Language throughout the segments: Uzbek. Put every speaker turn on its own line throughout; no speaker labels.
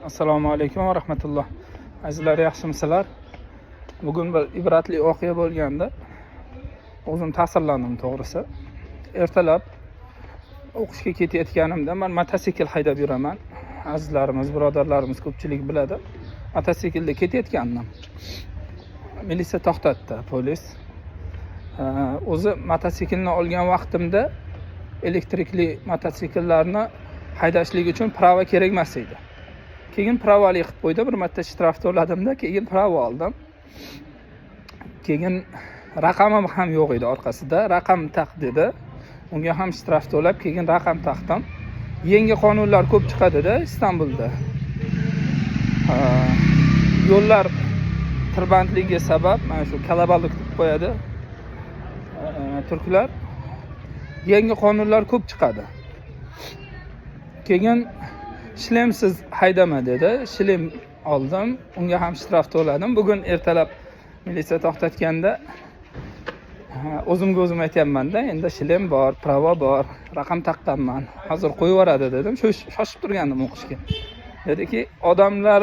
Assalomu alaykum va rahmatulloh. Azizlar, yaxshimisizlar? Bugun bir ibratli voqea bo'lganda o'zim ta'sirlandim, to'g'risi. Ertalab o'qishga ketayotganimda, man mototsikl haydab yuraman. Azizlarimiz, birodarlarimiz ko'pchilik biladi. Mototsiklda ketayotgandim. Militsiya to'xtatdi, polis. O'zi mototsiklni olgan vaqtimda elektrikli mototsikllarni haydashlik uchun prava kerak emas edi. Keyin pravali qilib qo'ydi, bir marta shtraf to'ladimda, keyin prava oldim. Keyin raqamim ham yo'q edi orqasida, raqam taq dedi. Unga ham shtraf to'lab, keyin raqam taqdim. Yangi qonunlar ko'p chiqadida Istanbulda. Ha, yo'llar tirbandligi sabab mana shu kalabalık deb qo'yadi turklar. Yangi qonunlar ko'p chiqadi. Keyin shlemsiz haydama dedi. Shlem oldim, unga ham shtraf to'ladim. Bugun ertalab militsiya to'xtatganda, ha, o'zimga o'zim aytyapmanda, endi shlem bor, prava bor, raqam taqqanman, hozir qo'yib yuboradi dedim. Shoshib turgandim o'qishga. Dediki, odamlar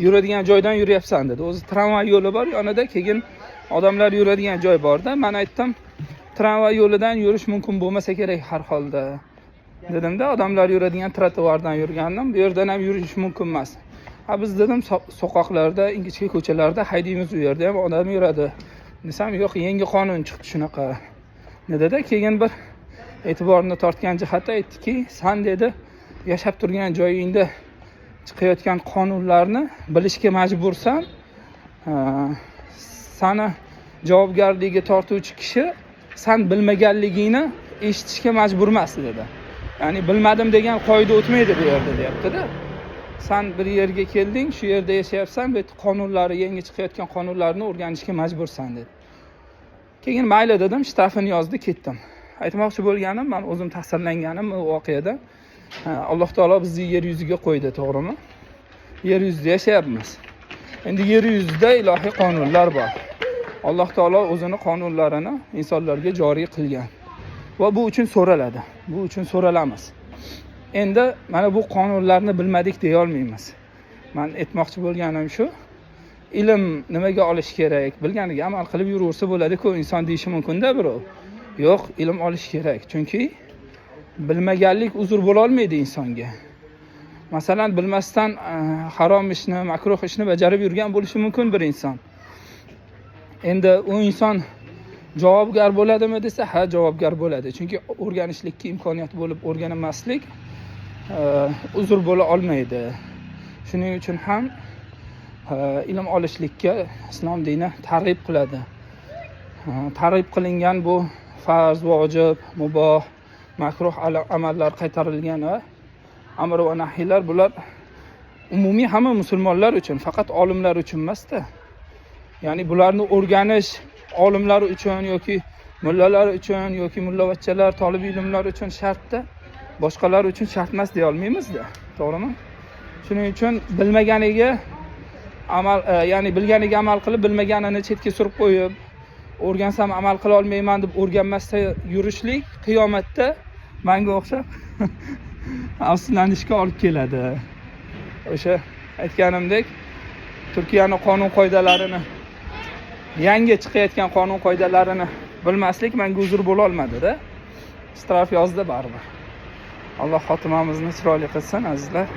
yuradigan joydan yuryapsan dedi. O'zi tramvay yo'li bor yonida, keyin odamlar yuradigan joy borda. Man aytdim, tramvay yo'lidan yurish mumkin bo'lmasa kerak har holda dedimda, odamlar yuradigan trotuardan yurgandim, bu yerdan ham yurish mumkin emas. Ha, biz dedim, so'qoqlarda, ingichka ko'chalarda haydaymiz, u yerda ham odam yuradi desam, yo'q, yangi qonun chiqdi shunaqa dedida. Keyin bir e'tiborini tortgan jihati aytdiki, san dedi, yashab turgan joyingda chiqayotgan qonunlarni bilishga majbursan. Ha, sani javobgarlikka tortuvchi kishi san bilmaganligingni eshitishga majbur emas dedi. Ya'ni bilmadim degan qoida o'tmaydi bu yerda deyaptida. San bir yerga kelding, shu yerda yashayapsan, bu yerda qonunlari, yangi chiqayotgan qonunlarni o'rganishga majbursan dedi. Keyin mayli dedim, shtrafini yozdi, ketdim. Aytmoqchi bo'lganim, man o'zim ta'sirlanganim bu voqeadan. Ha, Alloh taolo bizni yer yuziga qo'ydi, to'g'rimi? Yer yuzida yashayapmiz. Endi yer yuzida ilohiy qonunlar bor. Alloh taolo o'zini qonunlarini insonlarga joriy qilgan va bu uchun so'raladi, bu uchun so'ralamiz. Endi mana bu qonunlarni bilmadik deya olmaymiz. Man aytmoqchi bo'lganim shu, ilm nimaga olish kerak? Bilganiga amal qilib yuraversa bo'ladiku inson deyishi mumkinda birov. Yo'q, ilm olish kerak, chunki bilmaganlik uzr bo'lolmaydi insonga. Masalan, bilmasdan harom ishni, makruh ishni bajarib yurgan bo'lishi mumkin bir inson. Endi u inson javobgar bo'ladimi desa, ha, javobgar bo'ladi, chunki o'rganishlikka imkoniyat bo'lib o'rganmaslik uzr bo'la olmaydi. Shuning uchun ham ilm olishlikka islom dini targ'ib qiladi. Targ'ib qilingan bu farz, vojib, muboh, makruh amallar qaytarilgan va amr va nahiylar, bular umumiy hamma musulmonlar uchun, faqat olimlar uchun emasda. Ya'ni bularni o'rganish olimlar uchun yoki mullalar uchun yoki mullavachchalar, tolib ilmlar uchun shartda, boshqalar uchun shart emas deya olmaymizda, to'g'rimi? Shuning uchun bilmaganiga amal ya'ni bilganiga amal qilib, bilmaganini chetga surib qo'yib, o'rgansam amal qila olmayman deb o'rganmasdan yurishlik qiyomatda manga o'xshab afsuslanishga olib keladi. O'sha aytganimdek, Turkiyani qonun qoidalarini, yangi chiqayotgan qonun qoidalarini bilmaslik manga uzr bo'la olmadida. Shtraf yozdi baribir. Alloh xotimamizni chiroyli qilsin, azizlar.